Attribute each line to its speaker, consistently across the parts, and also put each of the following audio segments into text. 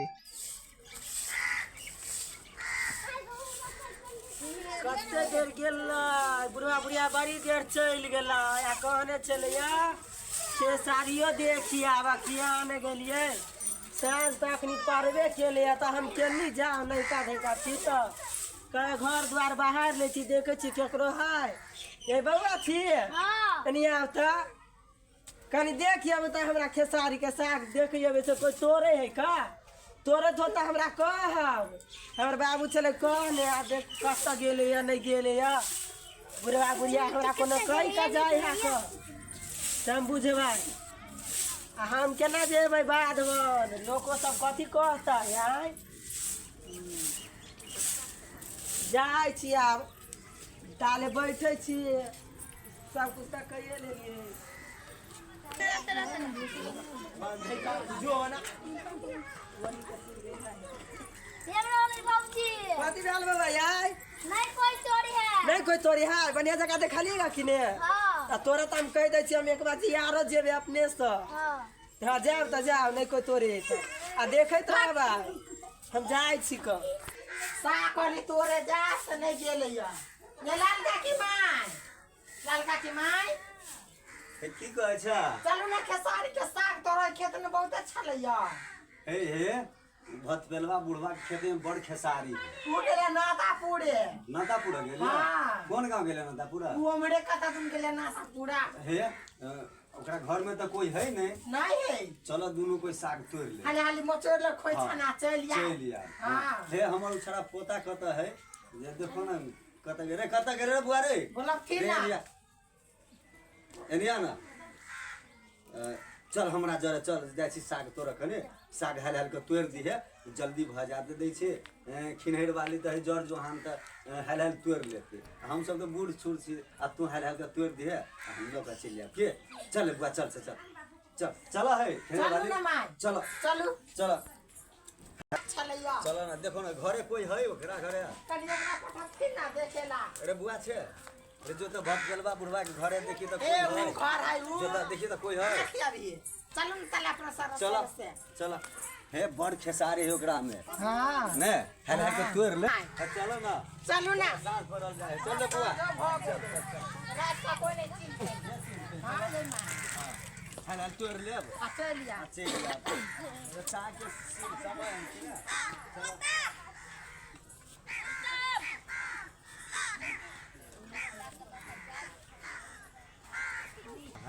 Speaker 1: छी।
Speaker 2: कते देर गेलै बुढ़वा बुढ़िया, बड़ी देर चलि गेलै आ कहने छलैया खेसारियो देखी आब, किया ने गेलियै? साँझ तऽ अखनी पड़बे केलैया, तऽ हम केनी जाउ? नैका धैका छी तऽ कहे घर द्वार बाहर लै छी, देखै छी केकरो है। ये बौआ छी?
Speaker 3: हाँ।
Speaker 2: कनी आउ तऽ कनी देख अबै तऽ हमरा खेसारीके साग देख अबै से कोइ तोड़े है का? तोड़ैत हो तऽ हमरा कहब। हमर बाबू छलै कहने, आ देख कतऽ गेलैया, नहि गेलैया बुढ़वा बुढ़िया। हमरा कोनो कहि कऽ जाइ है कऽ से हम बुझबै, आ हम केना जेबै बाध बन? लोको सब कथी कहतै? आँय, जाइ छी आब, ताले बैठे छी। सब कुछ तऽ कहिए लेलियै। जो ना।
Speaker 3: बाबूजी।
Speaker 2: कथी भेल बाबा यार?
Speaker 3: नहीं कोई चोरी है।
Speaker 2: नहीं कोई चोरी है? बढ़िया जगह देखलिएगा कि ने?
Speaker 3: हाँ।
Speaker 2: आ तोरा तऽ हम कहि दै छी, हम एक बार जियारो जेबै अपनेसँ।
Speaker 3: हाँ।
Speaker 2: हाँ, जायब तऽ जायब, नहि कोई तोरे तऽ आ देखैत रहब, हम जाइ छी कऽ।
Speaker 4: साग कहली तोरे जा से नहीं गेलै ये। ये लाल काकी माय, लाल काकी माय।
Speaker 5: हे, की कहै छ?
Speaker 4: चलू ने, खेसारी के साग तोरे खेत में बहुत अच्छा लैया।
Speaker 5: हे हे, भतबेलवा बुढ़वा के खेत में बड़ खेसारी है।
Speaker 4: उ गेलै नातापुरे।
Speaker 5: नातापुरा गेलै?
Speaker 4: हाँ।
Speaker 5: कोन गाँव गेलै नातापुरा?
Speaker 4: उ हमरे कथा तुम गेलै नातापुरा।
Speaker 5: हे, ओकरा घर में तऽ कोई है नहीं?
Speaker 4: नहीं है।
Speaker 5: चलो, दुनू कोई साग तोड़ ले।
Speaker 4: हाली हाली मचोड़ ले खोइ।
Speaker 5: हाँ।
Speaker 4: छाना चलि आ।
Speaker 5: चलि आ।
Speaker 4: हाँ।
Speaker 5: हे, हमर उछड़ा पोता कतऽ है जे देखो ने, कतऽ गेलै रे, कतऽ गेलै रे बुआ रे?
Speaker 4: बोलथिन
Speaker 5: रे।
Speaker 4: ना।
Speaker 5: एनिया, एनिया ना। चल हमरा जरे, चल जाइ छी साग तोड़ऽ। कने साग हाल हाल के तोड़ि दिहे, जल्दी भऽ जात दै छै। खिन्हैर वाली तऽ है, जर जोहान तऽ हाल हाल तोड़ि लेतै, हमसब तऽ बूढ़ सूढ़ छी। आ तू हाल हाल के तोड़ि दिहे आ हम लऽ कऽ चलि जायब। के चल बुआ, चल चल चल चल चल है खिन्हैर
Speaker 4: चलू
Speaker 5: वाली।
Speaker 4: ना माय।
Speaker 5: चल।
Speaker 4: चलू।
Speaker 5: चल।
Speaker 4: छलैया।
Speaker 5: चल ना, देखो ना, घरे कोई है ओकरा घरे?
Speaker 4: कनि ओकरा पठथिन ना देखेला।
Speaker 5: अरे बुआ छै अरे, जो तऽ भट गेलबा बुढ़वा के घरे, देखी तऽ
Speaker 4: ए
Speaker 5: कोई
Speaker 4: उ
Speaker 5: है।
Speaker 4: घर है उ।
Speaker 5: जो तऽ देखी तऽ कोई है।
Speaker 4: देखी अभी, चलू ने तले अपना सर
Speaker 5: चल।
Speaker 4: से।
Speaker 5: चल हे, बड़ खेसारी है ओकरा में।
Speaker 4: हाँ।
Speaker 5: ने हेल हेल के तोड़ ले।
Speaker 4: हाँ।
Speaker 5: हाँ, चलो ना।
Speaker 4: चलू ना।
Speaker 5: साँझ पड़ल जाए, चल ले बुआ।
Speaker 4: रात का कोई नहीं चिन्हते। हाँ ये माँ।
Speaker 5: हेल हेल तोड़ लेब।
Speaker 4: आ चलि आ।
Speaker 5: चलि आब साग के समय है कि ना? चलो।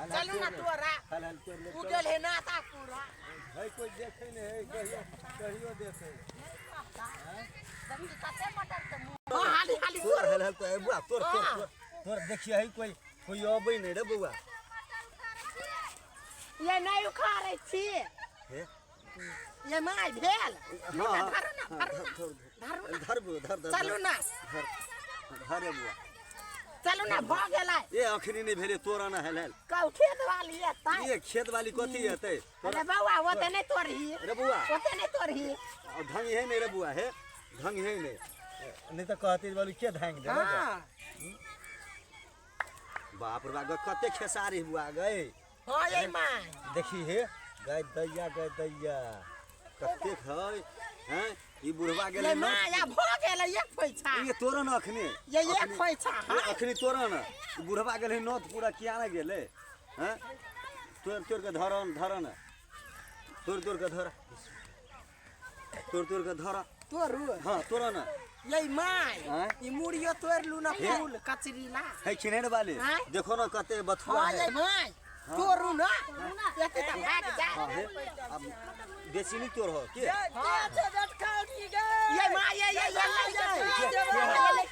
Speaker 4: चलू ना तोरा।
Speaker 5: हेल हेल तोड़ ले।
Speaker 4: उ गेल है नातापुरा।
Speaker 5: है कोई देखे नहीं है, कहियो कहियो देखे।
Speaker 4: हाँ, हाली हाली।
Speaker 5: तोर हेल हेल तो है बुआ, तोर तोर।
Speaker 4: हाँ।
Speaker 5: तोर तोर, देखिए है, कोई कोई अबै नहीं रे बौआ।
Speaker 4: ये नहीं उखाड़ै छी।
Speaker 5: हे।
Speaker 4: ये माय भेल।
Speaker 5: हाँ।
Speaker 4: धरू ना।
Speaker 5: हाँ,
Speaker 4: धरू ना।
Speaker 5: धर,
Speaker 4: धरू ना।
Speaker 5: धर बुआ, धर धर।
Speaker 4: चलू ना।
Speaker 5: धर धर रे बुआ।
Speaker 4: चलू ना, भऽ गेलै।
Speaker 5: ए, अखनी नहीं भेले, तोरा ना हेल हेल।
Speaker 4: कहू खेत वाली एतै।
Speaker 5: ये खेत वाली कथी हेतै?
Speaker 4: अरे बौआ, ओते नहीं तोड़ही।
Speaker 5: रे बौआ।
Speaker 4: ओते नहीं तोड़ही।
Speaker 5: आ, ढंग है नहीं रे बुआ, हे ढंग है नहीं, नहीं तऽ कहते बोली के धांग दे।
Speaker 4: हाँ।
Speaker 5: बाप रे बाप, कते खेसारी बुआ गए।
Speaker 4: हाँ ये माय।
Speaker 5: देखी हे, गाय दैया, गाय दैया, कतेक है हैं? ई बुढ़वा गेलै
Speaker 4: ये
Speaker 5: न।
Speaker 4: माय, आ भऽ गेलै एक पैसा।
Speaker 5: ये तोरा न अखने।
Speaker 4: ये एक पैसा।
Speaker 5: ये अखनी तोरा न, ई बुढ़वा गेलै नौत पूरा, किया ने गेलै हैं? तोड़ तोड़ के धरन धरन, तोड़ तोड़ के धर, तोड़ तोड़ के धर।
Speaker 4: तोड़ू?
Speaker 5: हाँ, तोरा न।
Speaker 4: ये माय।
Speaker 5: आँय?
Speaker 4: ई मुड़ियो तोड़ लू ना।
Speaker 5: हे।
Speaker 4: फूल कचरीला।
Speaker 5: है खिनेर वाली।
Speaker 4: आँय?
Speaker 5: देखो ना कते बथुआ
Speaker 4: हाँ।
Speaker 5: है।
Speaker 4: ये माय, तोड़ू ना, एते तऽ भाग जा।
Speaker 5: हाँ, हे, अब बेसी नहीं तोड़ हो के।
Speaker 4: ये माय, ये ये ये ये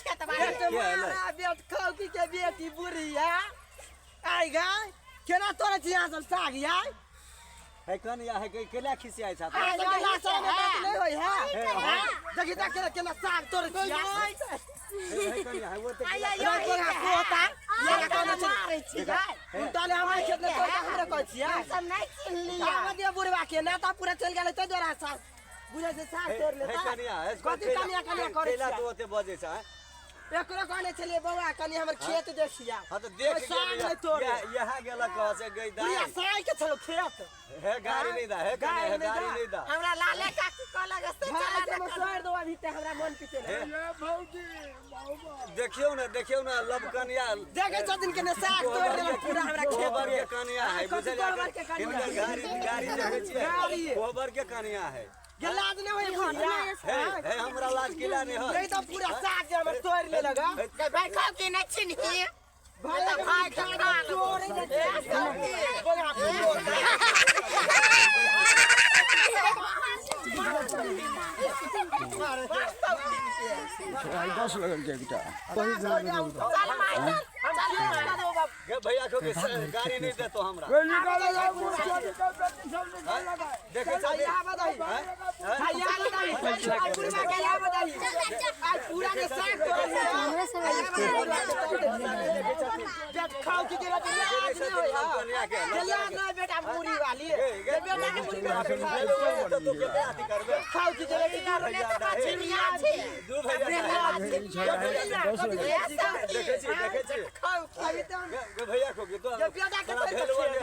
Speaker 4: खेत वाली।
Speaker 5: के हलै?
Speaker 2: बेट खौकी के बेटी बुढ़िया आइ गाय, केना तोड़ै छी अहाँ सब साग यार?
Speaker 5: है कन या है के केला खिसियाइ छ?
Speaker 2: अहाँ सबके लाशा में बात नहीं होइ है।
Speaker 5: हे, हाँ।
Speaker 2: देखी तऽ केना केना साग तोड़ै छी यार।
Speaker 5: है कन या है वो तऽ
Speaker 4: आइ, आइ,
Speaker 2: रे
Speaker 4: आइ,
Speaker 2: तोरा पोता ये कहने छै।
Speaker 4: मारै छी गाय।
Speaker 2: उल्टा हमरा खेत में तोड़ के हमरा कहै छियै?
Speaker 4: हम सब नहीं चिन्हलियै।
Speaker 2: आब दियौ बुढ़वा के, नेता पूरा चलि गेलै ताहि दुआरे साग बुझै छै, साग तोड़
Speaker 5: है
Speaker 2: लेता।
Speaker 5: कनिया है।
Speaker 2: कथी कनिया कनिया करै
Speaker 5: केला
Speaker 2: छियै?
Speaker 5: तो ओते बजै छ हैं?
Speaker 2: एकरो कहने छलियै, बौआ कनि हमर खेत देखिया।
Speaker 5: हाँ तऽ देख।
Speaker 2: ओहि साग नहि तोड़े।
Speaker 5: यहाँ गेला कह से गई
Speaker 2: बुढ़िया
Speaker 5: दाई।
Speaker 2: साग के छलो खेत।
Speaker 5: हे, गाड़ी नहीं दा हे कनिया, हे गाड़ी नहीं दा।
Speaker 4: हमरा लाले काकी कहलक
Speaker 2: हमरा मन पितेला।
Speaker 5: देखियौ ने, देखियौ ने, लब कनिया
Speaker 2: देखै छथिन के ने साग तोड़ि देलक पूरा हमरा खेत
Speaker 5: कोहबर
Speaker 2: में।
Speaker 5: के कनिया है।
Speaker 2: हाँ, कथी
Speaker 5: बुझलियै?
Speaker 2: कोहबर के कनिया?
Speaker 5: हिनकर गाड़ी गाड़ी देखै छियै?
Speaker 2: गाड़ी।
Speaker 5: कोहबर के कनिया है।
Speaker 2: गे लाज नहि होय बुढ़िया?
Speaker 5: हे हे, हमरा लाज किला नहि है?
Speaker 2: नहीं तो पूरा साग जे हमर तोड़ि लेलक हँ।
Speaker 4: गे भाई, खाओ की नहीं चिन्ही?
Speaker 2: भाई
Speaker 4: तऽ भाई के खा लेबो।
Speaker 2: तोड़ै जे छै। बोला, तोड़।
Speaker 4: चल माय, चल चल माय।
Speaker 5: गे भैया को के गाड़ी नहीं देतो हमरा। देखै
Speaker 2: आ
Speaker 5: छथिन?
Speaker 2: यहाँ बताही। आ यहाँ बताही। आ बुढ़वा के यहाँ बताही। आ पूरा के साग तोड़ि लेलक। आ यहाँ बताही, बुढ़वा के तोड़ि देलक। देख, खाऊ की गेला तऽ लाज नहि होय हँ।
Speaker 5: कनिया के
Speaker 2: गे लाज नहि बेटा मुरी वाली। गे बेटा के मुरी वाली।
Speaker 5: तो तू केते अथी करबे?
Speaker 2: खाऊ की गेला कि
Speaker 4: ने तऽ बचिनिया छै।
Speaker 5: दू भैया देखै छी, देखै छी?
Speaker 2: खाऊ की अभी तऽ
Speaker 5: गे भैया को के तो
Speaker 2: गे बेटा के
Speaker 5: तोरा
Speaker 2: तोड़ि के
Speaker 5: भेलवा
Speaker 2: खेबै।